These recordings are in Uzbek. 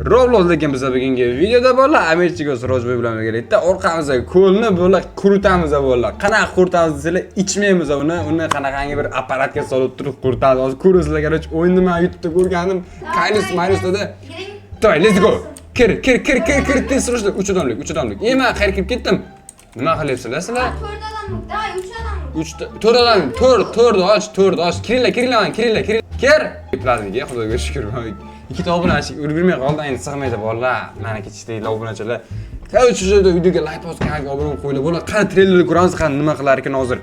Roblox, lekin biz bugungi videoda, bolalar, Amirchik Sirojboy bilan birgalikda orqamizda ko'lni bolalar quritamiz bolalar. Qanaqa quritamiz desanglar, ichmaymiz uni, uni qanaqangi bir apparatga solib turib quritamiz. Hozir ko'rasizlar, короче, o'yinni men YouTube'da ko'rgandim. Kaylis Maylisda. Давай, let's go. Kir, kir, kir, kir, kir, tez срочно. Uch odamlik, uch odamlik. E, men qayerga kirib ketdim? Nima qilyapsizlar sizlar? To'rt odamlik, давай, uch odamlik. Uchta, to'rt odam, to'rt, to'rt och, to'rt och. Kiringlar, kiringlar, mana, kiringlar, kiringlar. Kir. Epladik, Xudoga shukur. Ikkita obunachi ulgurmay qoldi, endi sig'maydi bolalar. Mana kechikdagi obunachilar. Короче, shu yerda videoga like bosib, kanalga obuna bo'lib qo'yinglar. Bolalar, qani treylerni ko'ramiz, qani nima qilar ekan hozir.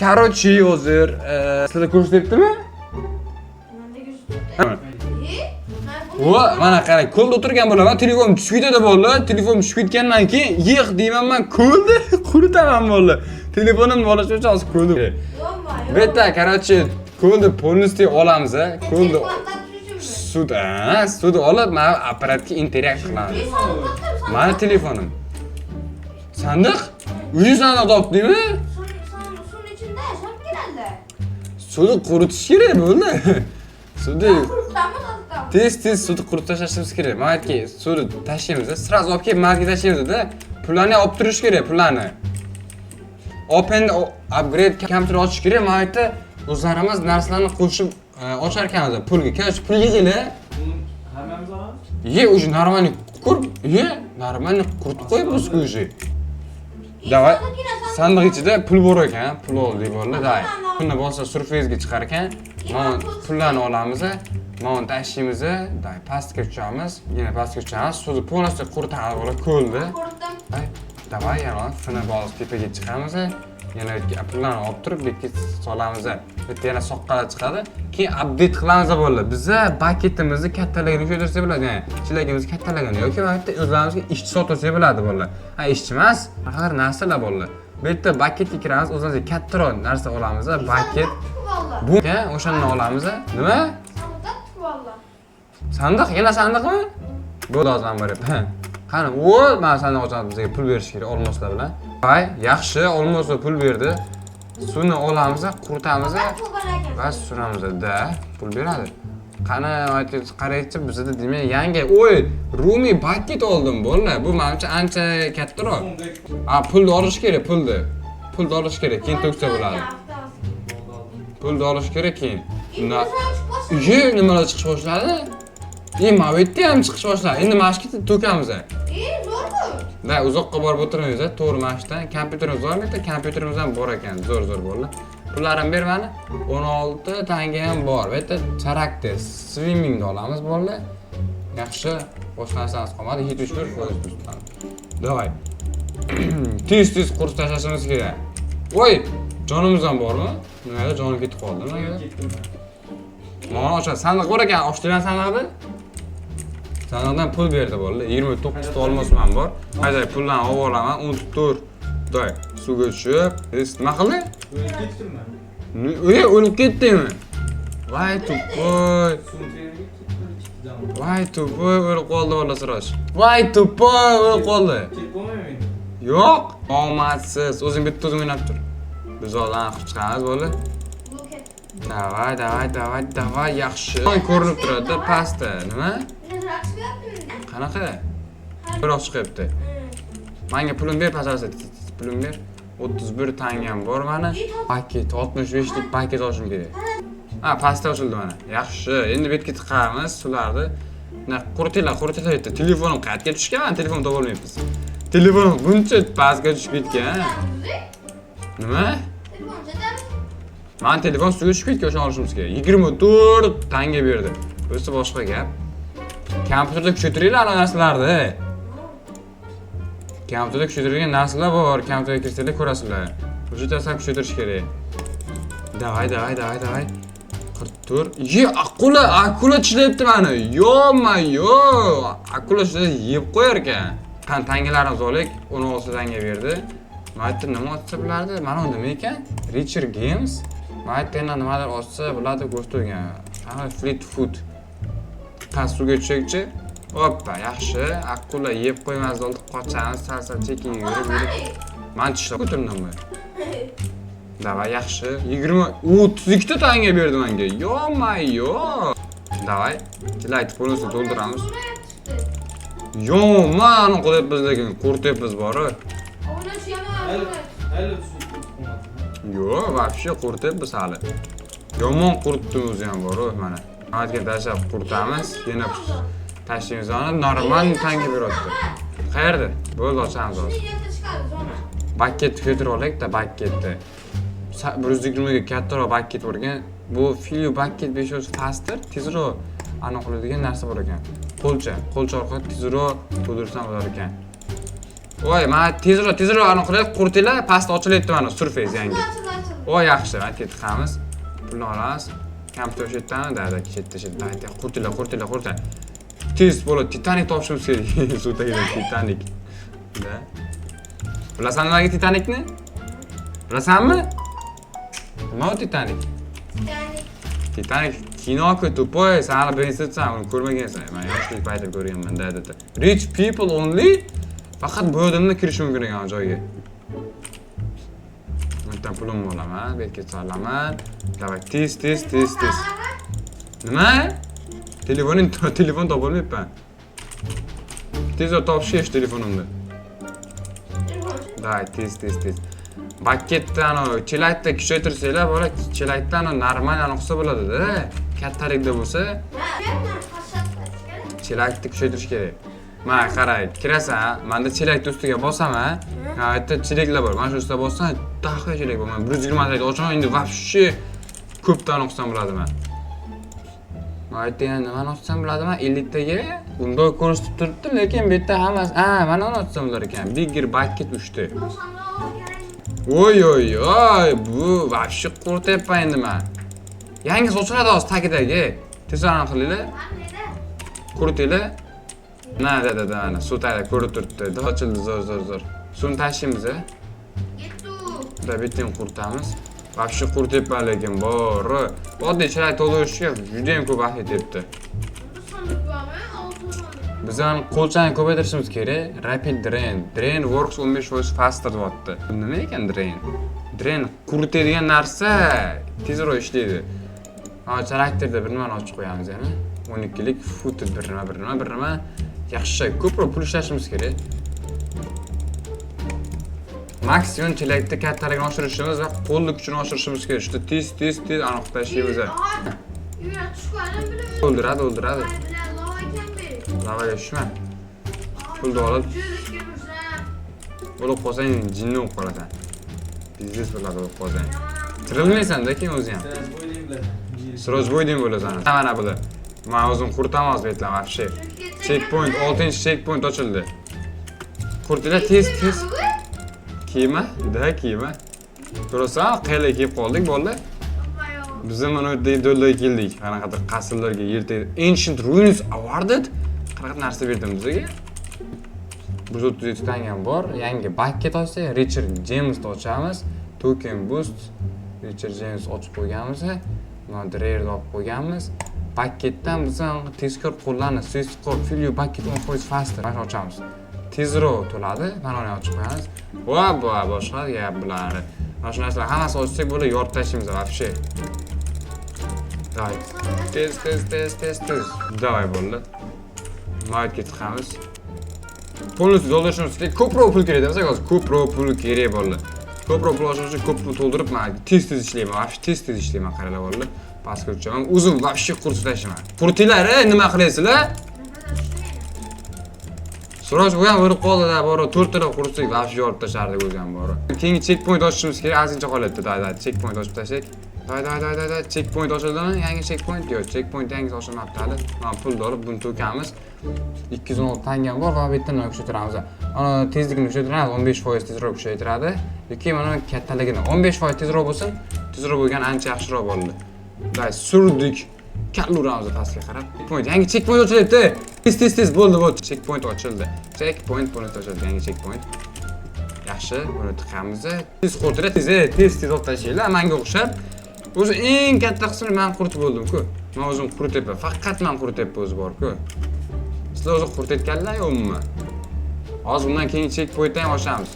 Короче, hozir sizlarda ko'rsatyaptimi? Manda ko'rsatyapti. E? Va mana qarang, ko'lda o'tirgan bo'laman, telefonim tushib ketadi bolalar. Telefonim tushib ketgandan keyin yig' deyman man, ko'lda quritaman bolalar. Telefonimni olish uchun hozir ko'lda. Bu yerda, короче, ko'lni полностью olamiz, a. Ko'lni sud, a, suvni olib, mana apparatga interakт qilamiz. Mani telefonim. Sandiq? Uyi sandiq topdingmi? Suvni ichida yashab keladi. Suvni quritish kerak bo'ldi. Suvni Quritamiz hozir. Tez tez suvni quritib tashlashimiz kerak. Mana aytki, suvni tashlaymiz, сразу olib kelib marga tashlaymiz-da. Pullarni olib turish kerak, pullarni. Open upgrade kompyuter ochish kerak. Mana bu yerda o'zlarimiz narsalarni qo'shib ochar ekanmiz pulga. Короче, pul yig'inglar. Bunu hammamiz olamiz. Ye, уже нормально ko'r, ye, нормально quritib qo'yibmiz-ku уже. Давай. Sandiq ichida pul bor ekan, pul oldik bolalar, давай. Pulni bo'lsa surface'ga chiqar ekan. Mana pullarni olamiz, mana uni tashlaymiz, давай pastga tushamiz, yana pastga tushamiz, suvni полностью quritamiz bola ko'lni. Quritdim. Давай, давай, yana fini bosib tepaga chiqamiz. Yana pullarni olib turib, bu yerga solamiz. Bu yerda yana soqqalar chiqadi. Keyin update qilamiz bolalar. Biza bucketimizni kattaligini ko'tarsak bo'ladi, ya'ni chelagimizni kattaligini yoki mana bu yerda o'zlarimizga ishchi sotib olsak bo'ladi bolalar. Ha, ishchi emas, qanaqadir narsalar bolalar. Bu yerda bucketga kiramiz, o'zimizga kattaroq narsa olamiz, bucket. Valla. Bu o'shandan olamiz. Nima? Sandiq valla. Sandiq, yana sandiqmi? Bo'ldi, hozir man boryapman. Qani, o, mana sandiq ochamiz, bizga pul berish kerak olmoslar bilan. Voy, yaxshi, olmoslar pul berdi. Suvni olamiz, quritamiz Pul bor ekan. Va suramiz da, pul beradi. Qani, aytib qaraychi, bizda demak yangi, oy, Rumi bucket oldim bolalar. Bu menimcha ancha kattaroq. A, pulni olish kerak, pulni. Pulni olish kerak, keyin to'ksa bo'ladi. Pulni olish kerak keyin. Ye, nimalar chiqish boshladi? E, mana bu yerda ham chiqish boshladi. Endi mana shu yerda to'kamiz. E, zo'r bu. Da, uzoqqa borib o'tirmaymiz, to'g'ri mana shu yerdan. Kompyuterimiz bormi yerda? Kompyuterimiz ham bor ekan. Zo'r, zo'r bo'ldi. Pullarimni ber mani. 16 tanga ham bor. Bu yerda character swimmingni olamiz bolalar. Yaxshi, boshqa narsamiz qolmadi. 71% puldan. Давай. Tez tez quritib tashlashimiz kerak. Voy, jonimiz ham bormi? Nimada jonim ketib qoldi, nimaga? Ketdim ben. Mana ochadi. Sandiq bor ekan, ochdilar sandiqni. Sandiqdan pul berdi bolalar. 29 ta olmosman bor. Qayda pullarni olib olaman, unutib tur. Doy, suvga tushib, nima qildi? O'lib ketdim ben. Ey, o'lib ketdingmi? Voy тупой. Suvun terega ketdi, chiqdi canım. Voy тупой, o'lib qoldi bola Siroj. Voy тупой, o'lib qoldi. Ketib bo'lmaymi endi? Yo'q, omadsiz. O'zing bitta o'zing o'ynab tur. Biz hozir qilib chiqamiz bola. Давай, давай, давай, давай, yaxshi. Ko'rinib turadi pastda. Nima? Qanaqa? Biroq chiqyapti. Menga pulim ber, пожалуйста. Pulim ber. 31 tangam bor mani. Paket, 65 lik paket olishim kerak. Ha, pastda ochildi mana. Yaxshi. Endi bu yerga tiqamiz suvlarni. Na, quritinglar, quritinglar yerda. Telefonim qayerga tushgan? Man telefon topolmayapmiz. Telefonim buncha pastga tushib ketgan. Nima? Mani telefon suvga tushib ketgan, o'shani olishimiz kerak. 24 tanga berdi. O'zi boshqa gap. Kompyuterda kuchaytiringlar ana narsalarni. Kompyuterda kuchaytirilgan narsalar bor. Kompyuterga kirsanglar ko'rasizlar. O'sha narsani kuchaytirish kerak. Давай, давай, давай, давай. 44. Ye, akula, akula tishlayapti mani. Yo-ma-yo. Akula tishlab yeb qo'yar ekan. Qani tangalarimizni olaylik. 16 tanga berdi. Mana yerda nima otsa bulardi? Mana u nima ekan? Richard Games. Mana yerda yana nimadir otsa bularni ko'rsatgan. Qani Fleet Food. Qani suvga tushakchi. Oppa, yaxshi. Akula yeb qo'ymasdan oldi qochamiz, sal-sal chekkaga yurib yurib. Man tishlab o'tirdim bu. Давай, yaxshi. 20 32 ta tanga berdi menga. Yo-ma-yo. Давай. Kelaydi, полностью to'ldiramiz. Yomon qilyapmiz lekin, qurityapmiz bori. Obunachi yomon Hali obunachi. Hali suv qo'ymadi. Yo'q, вообще qurityapmiz hali. Yomon quritdim o'zi ham bor, mana. Aytgan tashlab quritamiz, yana tashlaymiz uni, normal tanga beryapti. Qayerda? Bo'ldi, ochamiz hozir. Shuni yerda chiqadi zona. Bucketni ko'tarib olaylik-da, bucketni. 120 ga kattaroq bucket bor ekan. Bu fill your bucket 500 faster, tezroq aniq qiladigan narsa bor ekan. Qo'lcha, qo'lcha orqali tezroq to'ldirsam bo'lar ekan. Voy, mana tezroq, tezroq aniq qilaylik, quritinglar, pastda ochilyapti mana surface yangi. Ochildi, ochildi. O, yaxshi, mana tiqamiz. Pulni olamiz. Kompyuter shu yerdami? Да, chetda, chetda. Давайте, quritinglar, quritinglar, quritinglar. Tez bo'ladi, Titanik topishimiz kerak. Suv tagida Titanik. Да. Bilasan nimaga Titanikni? Bilasanmi? Nima u Titanik? Titanik. Titanik kino-ku, тупой, san hali birinchisisan, uni ko'rmagansan. Men yoshlik paytida ko'rganman, да. Rich people only. Faqat bu odamlar kirishi mumkin ekan joyga. Bitta pulimni olaman, bu yerga solaman. Давай, tez, tez, tez, tez. Nima? Telefoning, telefon topolmayapman. Tezroq topish kerak shu telefonimni. Telefon. Давай, tez, tez, tez. Bucketni anavi chelakda kuchaytirsanglar, bola chelakda anavi normal anavi qilsa bo'ladi-da. Kattalikda bo'lsa, chelakni kuchaytirish kerak. Mana qara, kirasan, manda chelakni ustiga bosaman. Ha, yerda chelaklar bor. Mana shu ustiga bossam, daqiqa chelak bor. Man 120 talik ochaman, endi вообще ko'pdan o'qisam bo'ladi man. Mana yerda yana nimani ochsam bo'ladi man? 50 taga bundoq ko'rsatib turibdi, lekin bu yerda hammasi, ha, mana uni ochsam bo'lar ekan. Bigger bucket 3 ta. Oy oy oy, bu вообще qurityapman endi man. Yangisi ochiladi hozir tagidagi. Tezroq qilinglar. Quritinglar. Na, да, да, да, mana suv tagida ko'rib turibdi. Ochildi, zo'r, zo'r, zo'r. Suvni tashlaymiz, a? Da bitta ham quritamiz. Вообще qurityapman lekin bori. Oddiy chelak to'ldirishga juda ham ko'p vaqt ketyapti. Biz ham qo'lchani ko'paytirishimiz kerak. Rapid drain. Drain works 15% faster deyapti. Bu nima ekan drain? Drain quritadigan narsa tezroq ishlaydi. Ha, charakterda bir nimani ochib qo'yamiz yana. 12 lik footed bir nima, bir nima, bir nima. Yaxshi, ko'proq pul ishlashimiz kerak. Maksimum chelakni kattaligini oshirishimiz va qo'lni kuchini oshirishimiz kerak. Shunda tez, tez, tez aniq tashlaymiz. O'ldiradi, o'ldiradi. Lavaga tushma. Pulni olib o'lib qolsang jinni bo'lib qolasan. Biznes bo'ladi o'lib qolsang. Tirilmaysan-da keyin o'zi ham. Сразу bo'yding bo'lasan. Mana bular. Men o'zim quritaman hozir bu yerdan вообще. Checkpoint, 6-checkpoint ochildi. Quritinglar tez, tez. Kiyma, да, kiyma. Ko'rasan, qayerga kelib qoldik bolalar? Biz ham mana bu yerdagi do'llarga keldik. Qanaqadir qasrlarga, yer tagida Ancient Ruins Awarded. Qanaqa narsa berdim bizga? 137 tangam bor. Yangi bucket ochsak, Richard Jamesni ochamiz. Token boost. Richard James ochib qo'yganmiz. Mana Drayerni olib qo'yganmiz. Bucketdan biz ham tezkor qo'llanib, tezkor fill your bucket 10% faster. Mana shuni ochamiz. Tezroq to'ladi. Mana uni ochib qo'yamiz. Va bu boshqa gap bular. Mana shu narsalar hammasi ochsak bo'ladi, yorib tashlaymiz вообще. Давай. Tez, tez, tez, tez, tez. Давай bo'ldi. Maytga chiqamiz. Полностью to'ldirishimiz kerak. Ko'proq pul kerak desak, hozir ko'proq pul kerak bo'ldi. Ko'proq pul olish uchun ko'p pul to'ldirib, men tez tez ishlayman. Вообще tez tez ishlayman, qaranglar bo'ldi. Pastga uchaman. O'zim вообще quritib tashlayman. Quritinglar, ey, nima qilasizlar? Siroj bu ham o'lib qoldi-da, bor, to'rttalab quritsak, вообще yorib tashlardik o'zi ham bor. Keyingi checkpoint ochishimiz kerak, ozgincha qolyapti. Да, да, checkpoint ochib tashlasak. Давай, давай, давай, давай, checkpoint ochildimi? Yangi checkpoint yo'q, checkpoint yangisi ochilmabdi hali. Mana pulni olib buni to'kamiz. 216 tangam bor va bu yerdan nima kuchaytiramiz? Ana tezligini kuchaytiramiz, 15% tezroq kuchaytiradi. Yoki mana kattaligini 15% tezroq bo'lsin, tezroq bo'lgan ancha yaxshiroq bo'ldi. Давай, surdik. Kalla uramiz pastga qarab. Checkpoint, yangi checkpoint ochilyapti. Tez, tez, tez bo'ldi, bo'ldi. Checkpoint ochildi. Checkpoint bo'ldi, ochildi, yangi checkpoint. Yaxshi, buni tiqamiz. Tez quritinglar, tez, tez, tez olib tashlanglar, menga o'xshab. O'zi eng katta qismini men quritib bo'ldim-ku. Men o'zim qurityapman. Faqat men qurityapman o'zi bor-ku. Sizlar o'zi quritayotganlar yo'qmi? Hozir bundan keyin checkpointni ham ochamiz.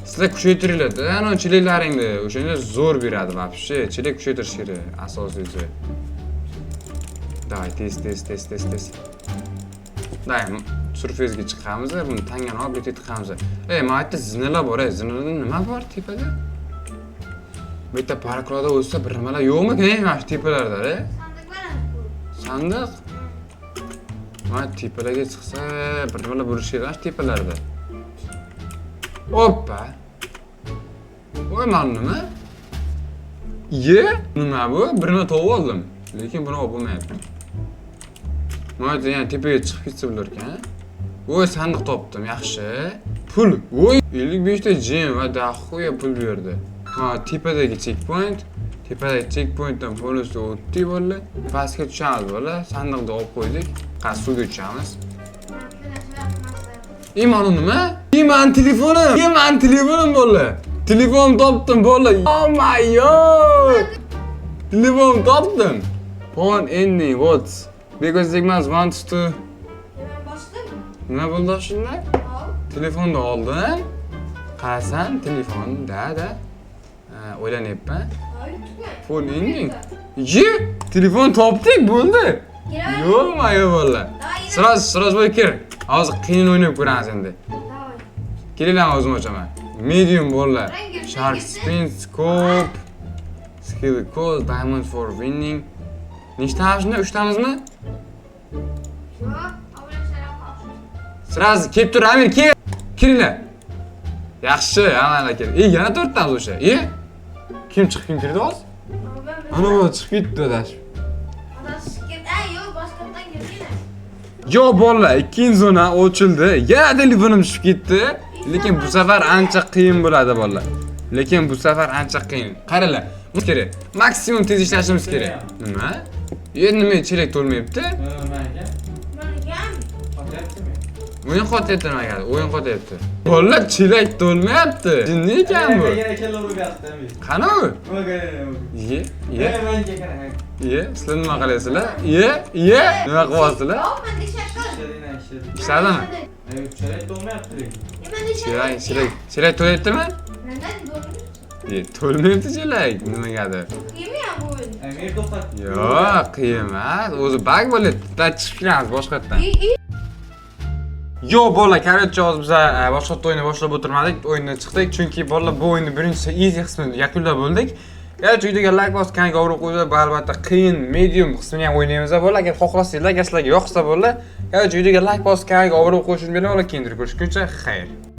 Sizlar kuchaytiringlar-da, ana chelaklaringni. O'shanda zo'r beradi вообще. Chelak kuchaytirish kerak asosiysi. Давай, tez, tez, tez, tez, tez. Давай. Surface'ga chiqamiz, buni tangani olib bitta tiqamiz. Ey, mana yerda zinalar bor, ey, zinada nima bor tepada? Bu yerda parkurda o'tsa bir nimalar yo'qmi, ey, mana shu tepalarda, ey? Sandiq var bu. Sandiq. Mana tepalarga chiqsa bir nimalar bo'lishi kerak shu tepalarda. Oppa. Voy, mana nima? Ye, nima bu? Bir nima topib oldim. Lekin buni olib bo'lmayapti. Mana yerda yana tepaga chiqib ketsa bo'lar ekan. Voy, sandiq topdim, yaxshi. Pul. Voy, 55 ta gem va дохуя pul berdi. Ha, tepadagi checkpoint. Tepadagi checkpointdan полностью o'tdik, bolalar. Pastga tushamiz, bolalar. Sandiqni olib qo'ydik. Qani, suvga tushamiz. Ey, mana nima? Ey, mani telefonim! Ey, mani telefonim, bolalar. Telefon topdim, bolalar. Oh my God! Telefon topdim. Phone ending what? Because Sigmas wants to. Ben bastım. Nima bo'ldi shunda? Al. Telefonni oldim. Qarasam, telefonda da. Ha, o'ylanyapman. Hayır, tutma. Phone ending. Ye, telefon topdik, bo'ldi. Giremem. Yo'q, bolalar. Daha yine. Сразу, сразу boy kir. Hozir qiyin o'ynab ko'ramiz endi. Давай. Kelinglar, o'zim ochaman. Medium, bolalar. Rangir, Shark rangir. Spin scope. Skill code diamond for winning. Nechtamiz shunda? Uchtamizmi? Yok. Abone selam kalsın. Сразу kelib tur, Amir, kel. Kiringlar. Yaxshi, hammalar kel. Ey, yana to'rttamiz o'sha. E? Kim chiqib, kim kirdi hozir? Ama ben Ana bu chiqib ketdi adashib. Ay yok, başkadan girdi yine. Yo, bolalar, ikkinchi zona ochildi. Yana telefonim tushib ketdi. Lekin bu safar ancha qiyin bo'ladi, bolalar. Lekin bu safar ancha qiyin. Qaranglar, bu kerak. Maksimum tez ishlashimiz kerak. Nima? E, nima, chelak to'lmayapti? Manga. Ben gel. Qotyaptimi? O'yin qotyapti nima gap? O'yin qotyapti. Bolalar, chelak to'lmayapti. Jinni ekan bu. Yana kelar bu yoqda. Qani u? Ye, ye, Ye, menga qara. ye. Sizlar nima qilasizlar? Ye, ye. Nima qilyapsizlar? Yok, ben de şaka. Ishlading, ishlading. Ishladimi? Ey, chelak to'lmayapti lekin. Ben de şaka. Chelak, chelak, chelak to'lyaptimi? Neden doğru? Ye, to'lmayapti chelak. Nimagadir? Kıyım ya bu oyun. Amir to'xtat. Yo'q, qiyin emas. O'zi баг bo'ladi. Chiqib kelamiz boshqatdan. İyi iyi. Yo'q, bolalar, короче, hozir biza boshqa o'yinni boshlab o'tirmadik, o'yindan chiqdik, chunki bolalar bu o'yinni birinchi easy qismini yakunlab bo'ldik. Короче, videoga like bosib, kanalga obuna qo'yinglar, bu albatta qiyin medium qismini ham o'ynaymiz, bolalar. Agar xohlasanglar, agar sizlarga yoqsa, bolalar. Короче, videoga like bosib, kanalga obuna qo'yishni unutmanglar, bolalar. Keyingi ko'rishguncha xayr.